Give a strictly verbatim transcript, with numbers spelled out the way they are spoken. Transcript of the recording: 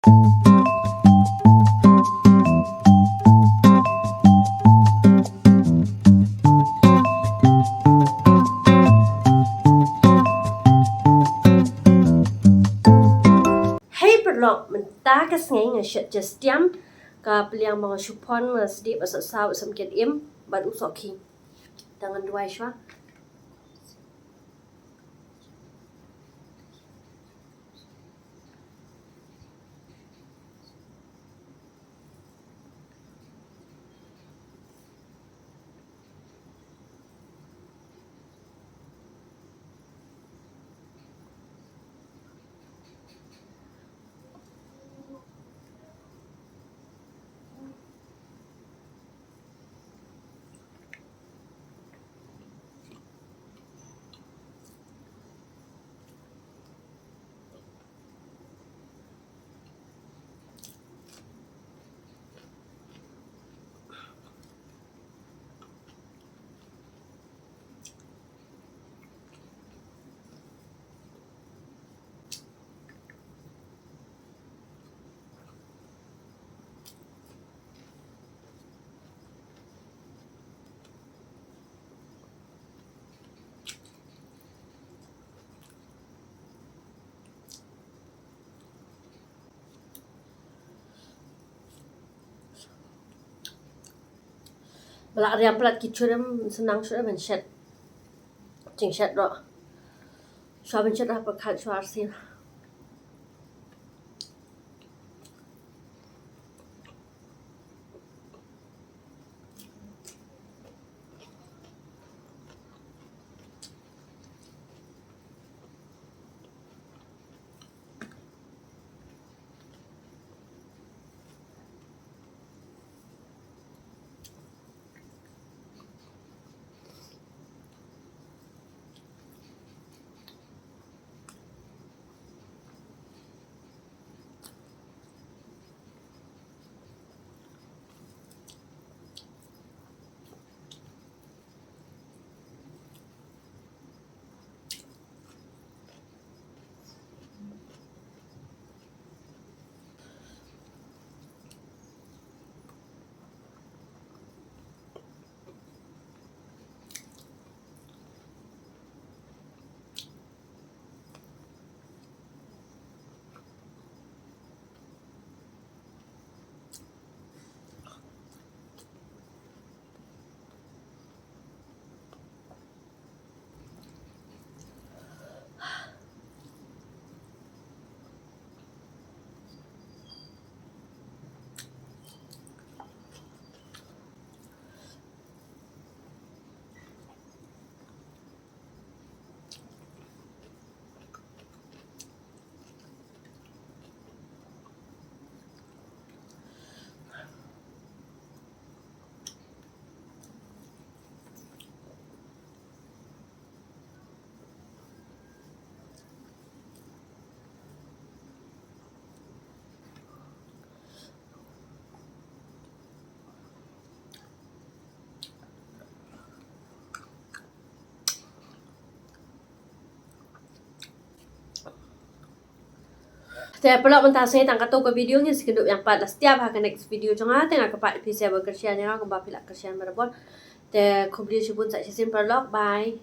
Hei paralok, mynta ka sngi nga shet jestiam ka pliang ba nga shu pon, nga sdie ba sa saw sam ket im bad u soh khie. Te ngan duwai shuwa. Ba la riam palat ki churim, shnang shuh ban shet. Jingshet ruh. Shuwa ban shet ruh pyrkhat shuwa arsien. Te paralok, mynta ka sngi tang katto ka video, ngin sa ïakynduh biang pat la step ha ka next video jong nga. Te nga kyrpad ïa phi sa ban kyrshan ïa nga kumba phi la kyrshan barabor. Te khublei shibun sa shisien paralok. Bye.